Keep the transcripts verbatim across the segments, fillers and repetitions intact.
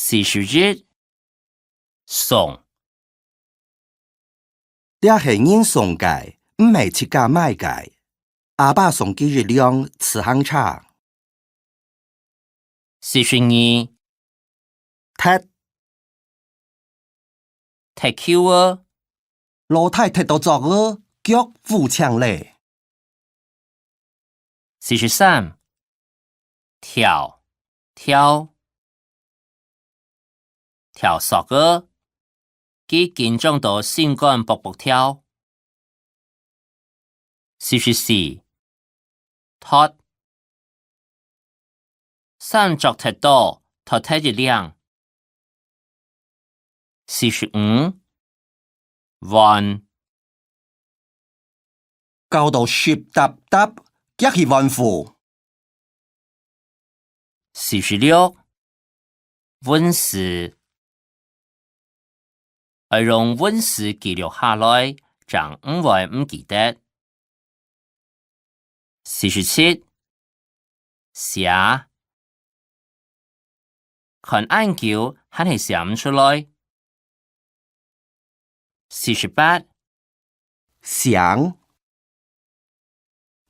四十一，送。這係人送个，毋係自家買个。阿爸送佢一輛自行車。四十二，踢。踢球仔。老弟踢到桌仔，腳烏青咧。 四十三，跳，跳。跳索仔，佢緊張到心肝噗噗跳。四十四，脫。衫著忒多，脫忒一領。 四十五，換。搞到濕答答，遽去換褲。四十六，運勢。愛用運勢記錄下來，正毋會毋記得。 四十七，寫。看恁久還係寫毋出來。四十八，醒。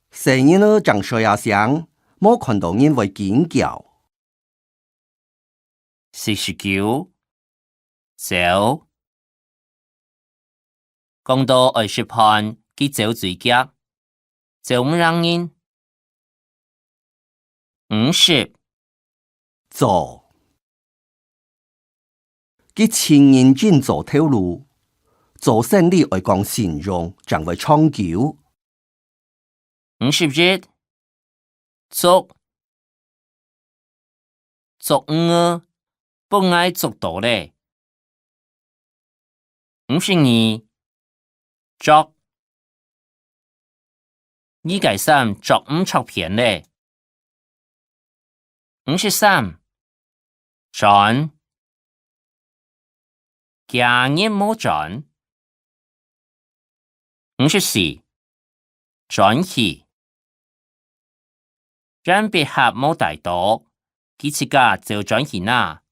細人仔正睡啊醒，無看到人會緊噭。 四十九，走。講到愛食飯，佢走最遽，走毋贏人。五十，做。佢盡認真做頭路，做生理愛講信用，正會長久。 五十一，捉。捉魚仔，分𠊎捉到咧。五十二，著。你个衫著毋著便咧。 五十三，轉。幾日無轉。五十四，轉去。鉛筆盒無帶到，佢自家走轉去拿。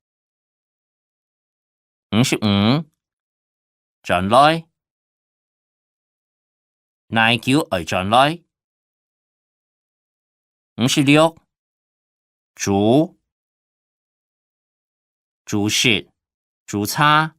五十五，轉來。哪久愛轉來？五十六，煮。煮食，煮茶。